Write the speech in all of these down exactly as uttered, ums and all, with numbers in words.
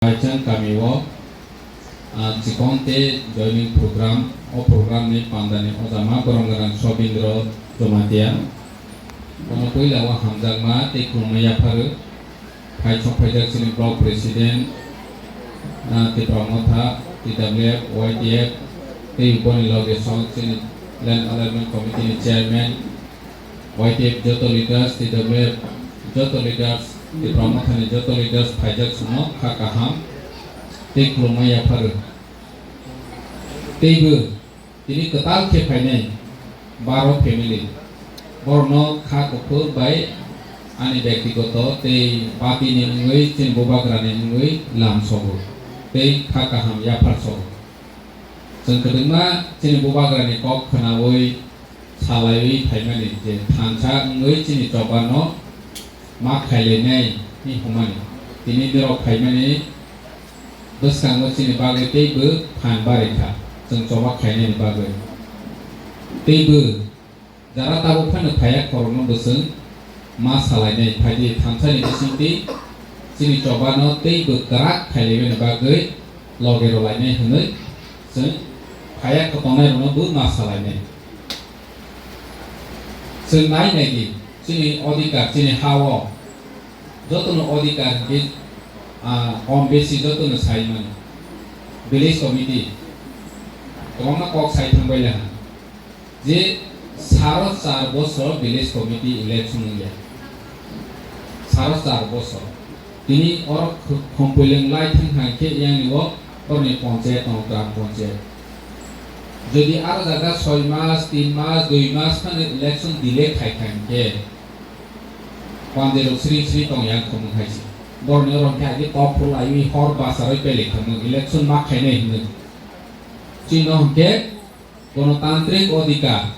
Baithang kami o, ah, chikon tei joining program, o program ni panda ni ojama borong gwnang Sobindro Jamatia. Bono puila o hamjakma tei khulumma yapharwi. Phaisok phaijak chini block president, ah, Tipra Motha, T W F, Y T F, tei boni loge song chini land alignment committee ni chairman, Y T F joto leaders, T W F joto leaders, Tipra Mothani joto leaders phaijak suno kha kaham tei khulumma yapharwi. Teibo tini kwtal khe phainai baro family. Borokno kha kuphur bai ani byaktigoto tei party ni wngwi chini bubagrani wngwi lam sobo tei kha kaham yaphar sobo. Chwng kwdwkma chini bubagrani kok khwnawi salaiwi phaimani je thansa wngwi chini chobano ma khailainai hinwi hwnmani. Tini norok phaimani bwskango chini bagwi teibo phan barwi kha, chwng choba khainani bagwi. Teibo jara tabuk phano phaiya khorokno bo chwng ma salainai, phaidi thansani bisingtwi chini chobano teibo kwrak khailaimani bagwi loge rwlainai hwnwi chwng phaiya tongnai rokno bo ma salainai. Chwng nai nai di, chini odhikar, chini ha-o jotono odhikar hwnkhe, ah, kom besi jotono sai mano. Village committee kwbangma kok sai thangbai laha je saro char bosor village committee election wngya. Saro char bosor. Tini oro kh-, khompoileng lai thang hai khe yang ni o oroni panchayat tongo, gram panchayat. Jodi aro jaga soi mas, tin mas, dui mas phano election delay khai khai khe panjai rok sri sri tong yang khomung hai se. Boroni oro khe agi top phul aiwi hor basaroi pele khomung election ma khainai hinwi. Chino hwnkhe Gonotantrik odhikar,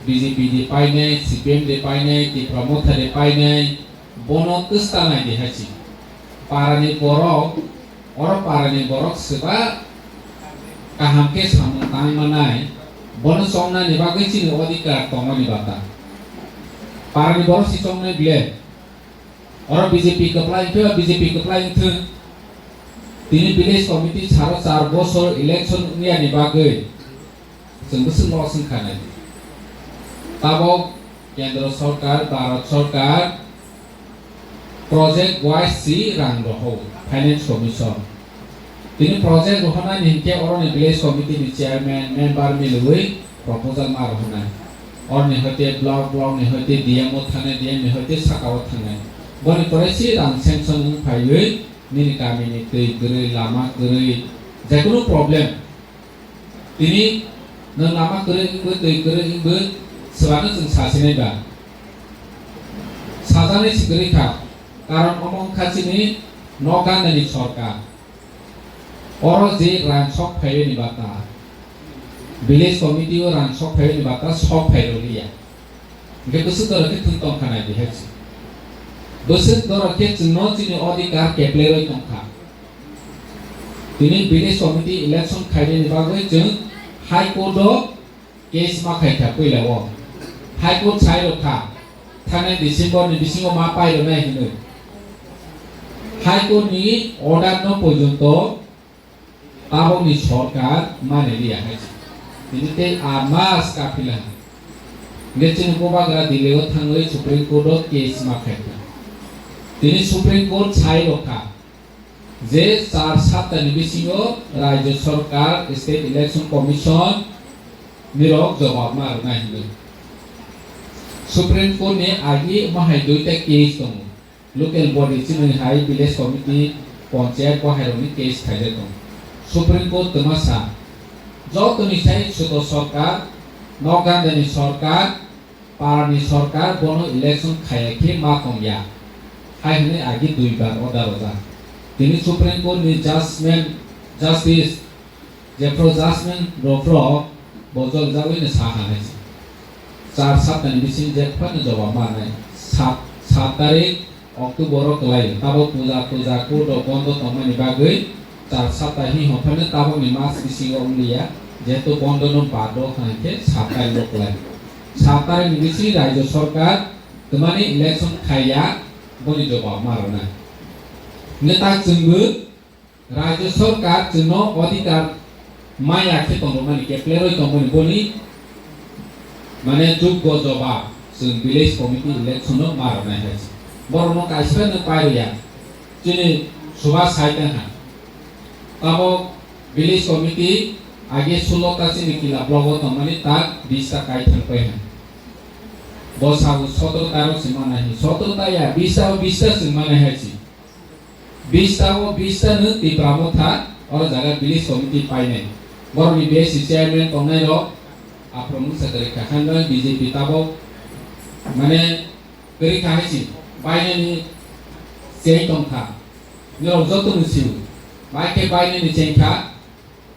B J P de painai, C P M de painai, Tipra Motha de painai, bono twsta nai de hai se. Parani borok, oro parani borok swba kaham khe samung tang manai, bono chongnani bagwi chini odhikar tongmani bata. Parani borok se chongnai ble. Oro B J P kwplai wngkhe, B J P kwplai wngthwng. Tini village committee saro char bosor election wngyani bagwi chwng bwswk loss wngkha nai. Tabok Kendro Sorkar, Bharat Sorkar project wise si rang rohor, Finance Commission. Tini project rohornani hinkhe oroni village committee ni chairman, member milwi proposal ma rohornai. Oroni hoite block, block ni hoite D M o thangnai, D M ni hoite saka o thangnai. Boni pore si rang sanction wng phaiwi nini kami ni twi kwrwi, lama kwrwi, jekunu problem. Tini nwng lama kwrwi wngwi, twi kwrwi wngwi swbano chwng sasinai ba? Sajaknai si kwrwi kha, karon omo wngkha chini nok gandani sorkar. Oro je rang sok phairani bata, village committee o rang sok phairani bata sok phairoliya. Hingke bwswk dorok khe thwng tongkha nai di hai se. Bwswk dorok khe chwngno chini odhikar kepleroi tongkha. Tini village committee election khainani bagwi chwng High Court o case ma khaikha puila o. High Court sai rwkha, thangnai December ni bisingo ma pai rwnai hinwi. High Court ni order no porjonto tabokni sorkar mani liya hai se. Tini tei a mas kaphila. Hingke chini bubagra Delhi o thangwi Supreme Court o case ma khaikha. Tini Supreme Court sai rwkha je char saptani bisingo Rajya Sorkar, State Election Commission nirok jobab ma rwnai hinwi. Supreme Court ni agi omo hai duita case tongo. Local body chini hai village committee, panchayat bo hai rokni case khaijak tongo. Supreme Court twma sa, jotoni sai suto sorkar, nok gandani sorkar, parani sorkar bono election khaiya khe ma tongya. Hai hwnwi agi duibar order rwjak. Tini Supreme Court ni judgment, justice, jephru judgment rwphro bo joljagwi no sa ha hai se. Char saptani bising jephano jobab manai. Sat, sat tarik October o kwlai. Tabok puja, puja court o bondo tongmani bagwi char sapta hi hwnphano tabokni mas bisingo wngliya. Jehetu bondo no bad o hwnkhe sat tarik o kwlai. Sat tarik ni bising Rajya Sorkar twmani election khaiya, boni jobab ma rwnai. Hwnkhe tak chwngbo Rajya Sarkar chwngno adhikar maya khe tongmani, keplerwi tongmani, boni mane juggo jobab chwng village committee election-o ma rwnai hai se. Borokno kaisa no pai rwya. Chini Subhash sai tang ha. Tabok village committee age sulo ta chini Kila block-o tongmani, ta bis ta kai thang pai ha. Bo sao sotro ta rok se manai hai. Sotro ta ya, bis ta o bis ta chwng manai hai se. Bis ta o bis ta no Tipra Motha oro jaga village committee painai. Borokni B S C chairman tongnai rok aphuru mungsa kwrwi kha, hwnba B J P tabok mane kwrwi kha hai se, bainani cheng tong kha. Norok joto no sio, bai khe bainani cheng kha.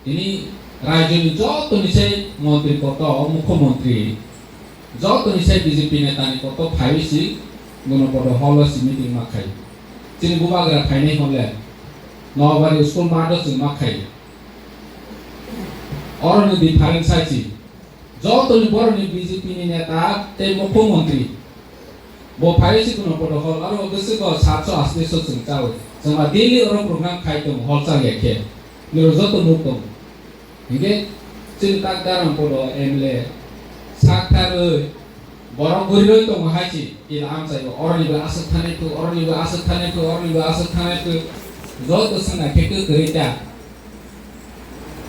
Tini rajyoni joto ni se montri koto, mukhyamantri, joto ni se B J P neta ni koto phaiwi si Gunopodo hall o si meeting ma khai. Chini bubagra phainai hole Noabari school math o chwng ma khai. Oro ni difference hai si. Joto ni borok ni B J P ni neta tei mukhyamantri bo phai si Gunopodo hall, aro bwswk bo satso asniso chwng chawi. Chwng ma daily oro program khai tongo, hall chak ya khe. Niro joto nuk tongo. Hinkhe chini tak Dharmpodo M L A sak tharwi borok guri rwi tongo hai si. Ila amchai bo oroni bo aswk thanai phu, oroni bo aswk thanai phu, oroni bo aswk thanai phu. Joto swngna khe kwrwi ta.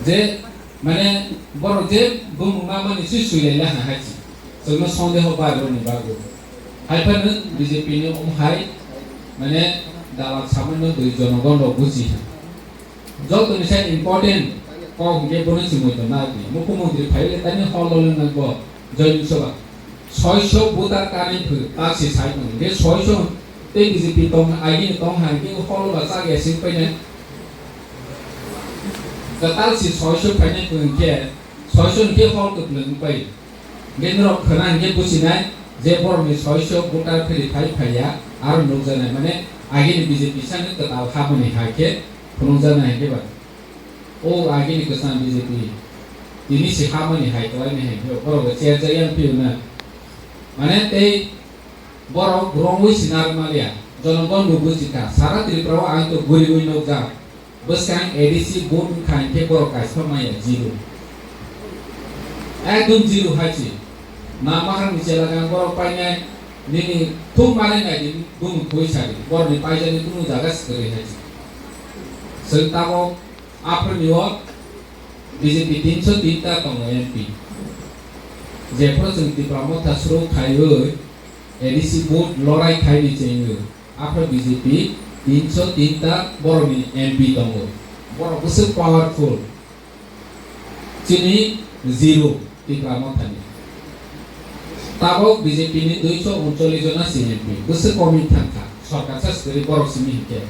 Je, mane, borok je bumung ma mani swi swi lai laha hai si. Chwngno sondeho bai roni bagwi. Hai phano B J P ni um hai, mane, dalak samano dui jonogon rok buji ha. Joto ni sai important kok hwnkhe bono chimui tong na di. Mukhyamantri phai le tani hol lo nang bo. Join Sabha. Soiso voter kanwi phu, ta si sai tong. Hwnkhe soiso tei B J P tong, agini tong hai, hwnkhe hol ba chak ya sing painai. Kwtal si soiso phainai phu hwnkhe, soiso hwnkhe hol kwplwng pai. Hwnkhe norok khwna hwnkhe buchinai je borokni soiso voter philip phai phaiya, aro nukjaknai, mane, agini B J P sani kwtal habani hai khe phunukjaknai hwnkhe ba. O agini kwcham B J P tini se hamani hai kwlaini hai phio borok bai cherjak yang phio na. Mane tei borok wrongwi sinar maliya. Jonogon bo bujikha. Sara Tripura o ang to guriwi nukjak. Bwskang A D C vote wngkha hinkhe borok kaisa maya zero. Ekdom zero hai se. Na maharni chela gang borok painai nini thuk manai nai di bumung khui sadi. Borokni paijani kunu jaga swkali hai se. Chwng tabok Aphuru ni o B J P tinso tinta tongo M P. Jephuru chwng Tipra Motha suru khaiwi A D C vote lorai khaini chengwi. Aphuru B J P tinso tinta borokni M P tongo. Borok bwswk powerful. Chini zero. Tipra Mothani. Tabok B J P ni duiso uncholish jona C M P. Bwswk komwi thangkha. Sorkar sa swkali borok simi hinkhe.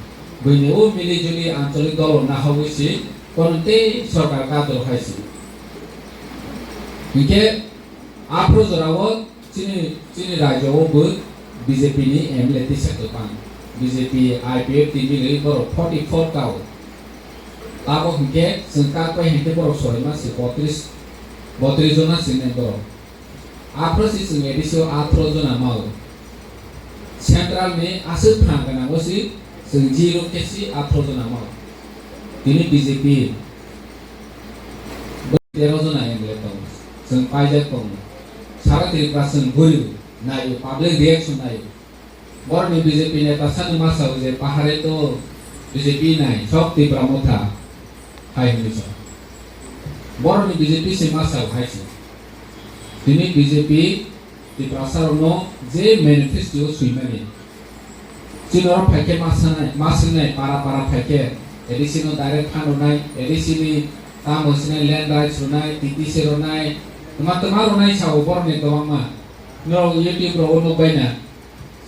Buini o mili juli ancholik dolo nahogwi si kono tei sorkar kadro hai si. Hinkhe aphuru jorao chini, chini rajyo o bo B J P ni M L A tisa kwbang. B J P I P F T mili borok forty four kao. Abo hinkhe chwng kak pai hinkhe borok soi ma si botris, botris jona sinai borok. Aphuru si chwng A D C o atharo jona mao. Central ni aswk phan gwnango si chwng zero khe si atharo jona mao. Tini B J P tero jona M L A tongo. Chwng paijak tongo. Sara Tripura chwng guriu naio, public reaction naio. Borokni B J P neta sani ma sao je pahare to B J P nai, sok Tipra Motha hai hwnwi sa. Borokni B J P se ma sao hai se. Tini B J P Tiprasa rokno je manifesto swimani. Chini oro phaikhe ma sanai, ma swngnai para para phaikhe A D C no direct phan rwnai, A D C ni tamo sinai land rights rwnai, T T C rwnai, tma tma rwnai sao borokni kwbangma. Norok YouTube rogo nukbaina.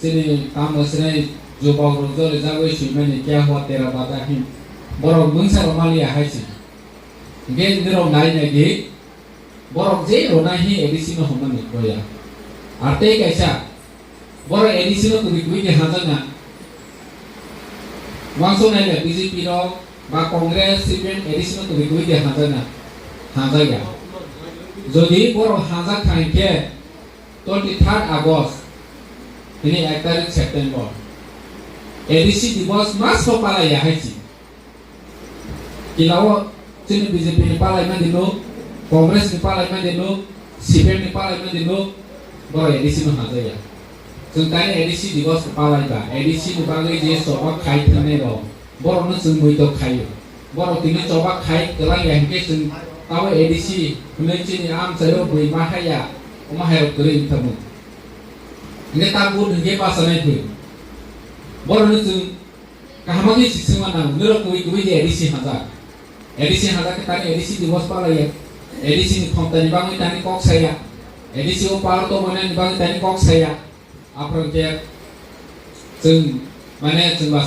Chini tamo sinai jubok rok jole jagoi swimani kya hua tera bada hin. Borok mungsa rok maliya hai se. Hinkhe nirok nai nai di, borok je rwnai hi A D C no hwnmani boya. Ar tei kaisa, borok A D C no kwrwi kwrwi de hanjakna. Wansuk nai le B J P rok ba Congress, C P M A D C no kwrwi kwrwi de hanjakna. Hanjakya. Jodi borok hanjak kha hinkhe, twenty third August, tini ek tarik September, A D C Diwas mas bo palaiya hai si. Kila o chini B J P ni palai mani nuk, Congress ni palai mani nuk, C P M ni palai mani nuk, borok A D C no hamjak ya. Chwng tani A D C divorce palai ba, A D C ni bagwi je choba khai thangnairok, borokno chwng muitok khaio. Borok tini choba khai kwlangya hinkhe chwng tabo A D C hwnwi chini amchaio bui ma haiya, omo hairok kwrwi wngthamu. Hinkhe ta vote hinkhe bachanai thwi. Borokno chwng kaham khe si swngma nango, norok kubui kubui de A D C hamjak. A D C hamjak khe tani A D C divorce palaiya. A D C ni khomtani bagwi tani kok saya. A D C o power tongmani bagwi tani kok saya. Aphuru khe chwng, mane, chwng ba